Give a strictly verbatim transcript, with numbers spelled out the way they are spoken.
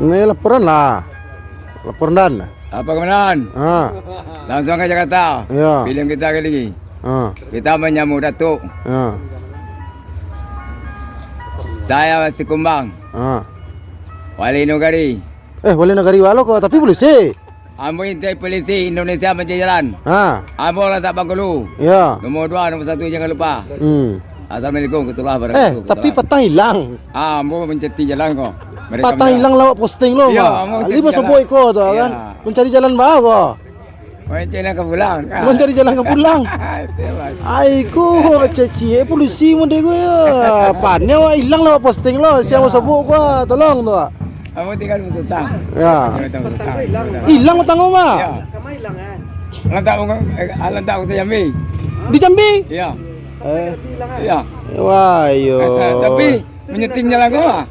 Ni laporan lah. Laporan dan. Apa komandan? Ha. Langsung ka Jakarta. Ya. Film kita kali ni. Ha. Kita manjamu Datuk. Ha. Saya Sikumbang. Ha. Wali Nagari. Eh, wali nagari walo ko, tapi polisi. Ambo intai polisi Indonesia mancari jalan. Ha. Ambo lah tak bangkulu. Ya. Nomor dua, nomor satu jangan lupa. Hmm. Assalamualaikum warahmatullahi wabarakatuh. Eh, tapi patang hilang. Ah, ambo mancari jalan ko. Mereka patang hilang lawak posting lo. Ya, ambo mancari jalan. Sobok iko tu kan. Ya. Mancari jalan baa ko. Mancari jalan ka pulang. Mancari jalan ka pulang. Itu, Bang. Ai ko, ceci, eh, polisi mode ko ya. Paneh awak hilang lawak posting lo. Siang sobok ko, tolong tu. Ambo tinggal Batusang. Ya. Tinggal Batusang. Hilang patang ko mah. Ya. Lantak, eh, lantak Kota Jambi. Di Jambi? Ya. Eh. Ya. Wah, iyo. Tapi menyuting jalan ko mah.